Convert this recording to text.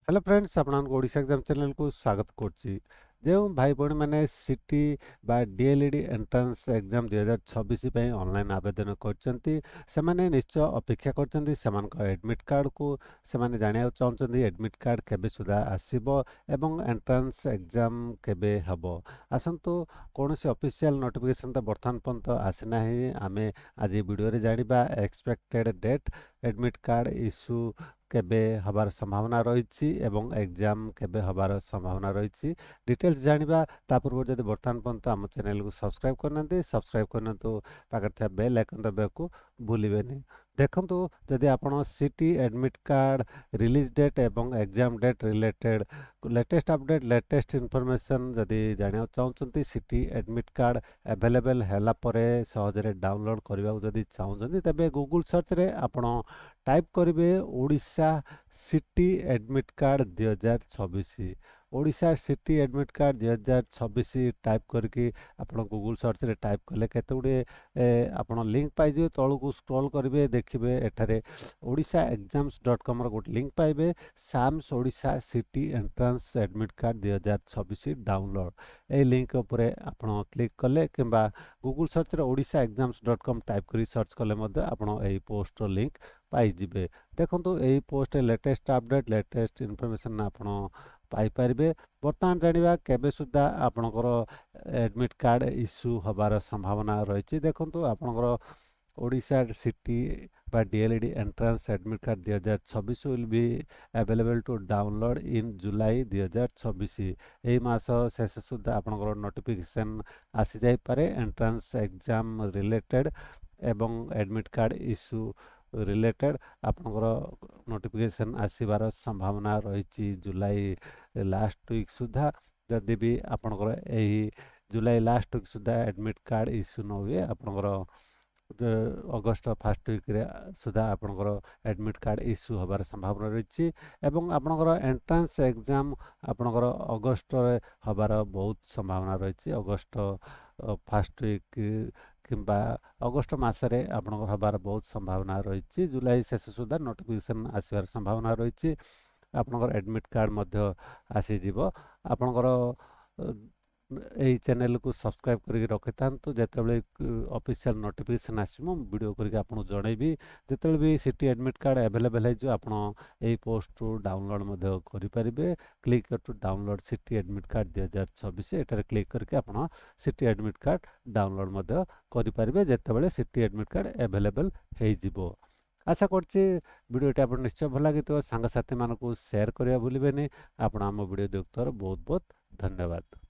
Hello friends, ଆପଣଙ୍କୁ Odisha exam ଚ୍ୟାନେଲକୁ ସ୍ୱାଗତ କରୁଛି। ଯେଉଁ ଭାଇ ଭଉଣୀମାନେ ସିଟି ବା ଡିଏଲ୍ଇଡ଼ି ଏଣ୍ଟ୍ରାନ୍ସ ଏକ୍ଜାମ୍ 2026 ପାଇଁ ଅନଲାଇନ୍ ଆବେଦନ କରିଛନ୍ତି, ସେମାନେ ନିଶ୍ଚୟ ଅପେକ୍ଷା କରିଛନ୍ତି ସେମାନଙ୍କ ଆଡ଼ମିଟ୍ କାର୍ଡ଼କୁ। ସେମାନେ ଜାଣିବାକୁ ଚାହୁଁଛନ୍ତି, ଆଡ଼ମିଟ୍ କାର୍ଡ଼ କେବେ ସୁଦ୍ଧା ଆସିବ ଏବଂ ଏଣ୍ଟ୍ରାନ୍ସ ଏକ୍ଜାମ୍ କେବେ ହେବ। ଆସନ୍ତୁ, କୌଣସି ଅଫିସିଆଲ୍ ନୋଟିଫିକେସନ୍ ତ ବର୍ତ୍ତମାନ ପର୍ଯ୍ୟନ୍ତ ଆସିନାହିଁ। ଆମେ ଆଜି ଭିଡ଼ିଓରେ ଜାଣିବା expected date, admit card issue କେବେ ହେବାର ସମ୍ଭାବନା ରହିଛି ଏବଂ ଏକ୍ଜାମ୍ କେବେ ହେବାର ସମ୍ଭାବନା ରହିଛି, ଡିଟେଲ୍ସ ଜାଣିବା। ତା ପୂର୍ବରୁ ଯଦି ବର୍ତ୍ତମାନ ପର୍ଯ୍ୟନ୍ତ ଆମ ଚ୍ୟାନେଲକୁ ସବସ୍କ୍ରାଇବ୍ କରିନାହାନ୍ତି, ସବସ୍କ୍ରାଇବ୍ କରିନିଅନ୍ତୁ। ପାଖରେ ଥିବା ବେଲ୍ ଆଇକନ୍ ଦବାଇବାକୁ ଭୁଲିବେନି। ଦେଖନ୍ତୁ, ଯଦି ଆପଣ CT admit card release date ଏବଂ exam date related latest update, latest information ଯଦି ଜାଣିବାକୁ ଚାହୁଁଛନ୍ତି, ସିଟି ଆଡ଼ମିଟ୍ କାର୍ଡ଼ ଆଭେଲେବଲ୍ ହେଲା ପରେ ସହଜରେ ଡାଉନଲୋଡ଼୍ କରିବାକୁ ଯଦି ଚାହୁଁଛନ୍ତି, ତେବେ ଗୁଗୁଲ୍ ସର୍ଚ୍ଚରେ ଆପଣ ଟାଇପ୍ କରିବେ Odisha CET admit card 2026। Odisha CET admit card 2026 type କରିକି ଆପଣ ଗୁଗୁଲ୍ ସର୍ଚ୍ଚରେ ଟାଇପ୍ କଲେ କେତେ ଗୁଡ଼ିଏ ଆପଣ ଲିଙ୍କ୍ ପାଇଯିବେ। ତଳକୁ ସ୍କ୍ରଲ୍ କରିବେ, ଦେଖିବେ ଏଠାରେ ଓଡ଼ିଶା ଏକ୍ଜାମ୍ସ ଡଟ୍ କମ୍ର ଗୋଟେ ଲିଙ୍କ୍ ପାଇବେ, SAMS Odisha CT entrance admit card 2026 download. ଏଇ ଲିଙ୍କ୍ ଉପରେ ଆପଣ କ୍ଲିକ୍ କଲେ କିମ୍ବା ଗୁଗୁଲ୍ ସର୍ଚ୍ଚରେ Odisha exams dot com type କରି ସର୍ଚ୍ଚ କଲେ ମଧ୍ୟ ଆପଣ ଏହି ପୋଷ୍ଟର ଲିଙ୍କ୍ ପାଇଯିବେ। ଦେଖନ୍ତୁ, ଏହି ପୋଷ୍ଟରେ ଲେଟେଷ୍ଟ ଅପଡ଼େଟ୍, ଲେଟେଷ୍ଟ ଇନଫର୍ମେସନ୍ ଆପଣ ପାଇପାରିବେ। ବର୍ତ୍ତମାନ ଜାଣିବା କେବେ ସୁଦ୍ଧା ଆପଣଙ୍କର ଆଡ଼ମିଟ୍ କାର୍ଡ଼ ଇସ୍ୟୁ ହେବାର ସମ୍ଭାବନା ରହିଛି। ଦେଖନ୍ତୁ, ଆପଣଙ୍କର ଓଡ଼ିଶା ସିଟି ବା DElEd entrance admit card 2026 will be available to download in July 2026। ଏହି ମାସ ଶେଷ ସୁଦ୍ଧା ଆପଣଙ୍କର ନୋଟିଫିକେସନ୍ ଆସିଯାଇପାରେ ଏଣ୍ଟ୍ରାନ୍ସ ଏକ୍ଜାମ୍ ରିଲେଟେଡ଼୍ ଏବଂ ଆଡ଼ମିଟ୍ କାର୍ଡ଼ ଇସ୍ୟୁ ରିଲେଟେଡ଼୍। ଆପଣଙ୍କର ନୋଟିଫିକେସନ୍ ଆସିବାର ସମ୍ଭାବନା ରହିଛି ଜୁଲାଇ ଲାଷ୍ଟ ୱିକ୍ ସୁଦ୍ଧା। ଯଦି ବି ଆପଣଙ୍କର ଏହି ଜୁଲାଇ ଲାଷ୍ଟ ୱିକ୍ ସୁଦ୍ଧା ଆଡ଼ମିଟ୍ କାର୍ଡ଼ ଇସ୍ୟୁ ନ ହୁଏ, ଆପଣଙ୍କର ଅଗଷ୍ଟ ଫାଷ୍ଟ ୱିକ୍ରେ ସୁଦ୍ଧା ଆପଣଙ୍କର ଆଡ଼ମିଟ୍ କାର୍ଡ଼ ଇସ୍ୟୁ ହେବାର ସମ୍ଭାବନା ରହିଛି ଏବଂ ଆପଣଙ୍କର ଏଣ୍ଟ୍ରାନ୍ସ ଏକ୍ଜାମ୍ ଆପଣଙ୍କର ଅଗଷ୍ଟରେ ହେବାର ବହୁତ ସମ୍ଭାବନା ରହିଛି। ଅଗଷ୍ଟ ଫାଷ୍ଟ ୱିକ୍ କିମ୍ବା ଅଗଷ୍ଟ ମାସରେ ଆପଣଙ୍କର ହେବାର ବହୁତ ସମ୍ଭାବନା ରହିଛି। ଜୁଲାଇ ଶେଷ ସୁଦ୍ଧା ନୋଟିଫିକେସନ୍ ଆସିବାର ସମ୍ଭାବନା ରହିଛି। ଆପଣଙ୍କର ଆଡ଼ମିଟ୍ କାର୍ଡ଼ ମଧ୍ୟ ଆସିଯିବ। ଆପଣଙ୍କର ଏଇ ଚ୍ୟାନେଲକୁ ସବସ୍କ୍ରାଇବ୍ କରିକି ରଖିଥାନ୍ତୁ। ଯେତେବେଳେ ଅଫିସିଆଲ୍ ନୋଟିଫିକେସନ୍ ଆସିବ, ମୁଁ ଭିଡ଼ିଓ କରିକି ଆପଣଙ୍କୁ ଜଣାଇବି। ଯେତେବେଳେ ବି ସିଟି ଆଡ଼ମିଟ୍ କାର୍ଡ଼ ଆଭେଲେବଲ୍ ହେଇଯିବ, ଆପଣ ଏଇ ପୋଷ୍ଟରୁ ଡାଉନଲୋଡ଼୍ ମଧ୍ୟ କରିପାରିବେ। "Click to download CT admit card 2026", ଏଠାରେ କ୍ଲିକ୍ କରିକି ଆପଣ ସିଟି ଆଡ଼ମିଟ୍ କାର୍ଡ଼ ଡାଉନଲୋଡ଼୍ ମଧ୍ୟ କରିପାରିବେ, ଯେତେବେଳେ ସିଟି ଆଡ଼ମିଟ୍ କାର୍ଡ଼ ଆଭେଲେବଲ୍ ହେଇଯିବ। ଆଶା କରୁଛି ଭିଡ଼ିଓଟି ଆପଣ ନିଶ୍ଚୟ ଭଲ ଲାଗିଥିବ। ସାଙ୍ଗସାଥିମାନଙ୍କୁ ସେୟାର କରିବା ଭୁଲିବେନି। ଆପଣ ଆମ ଭିଡ଼ିଓ ଦେଖୁଥିବାରୁ ବହୁତ ବହୁତ ଧନ୍ୟବାଦ।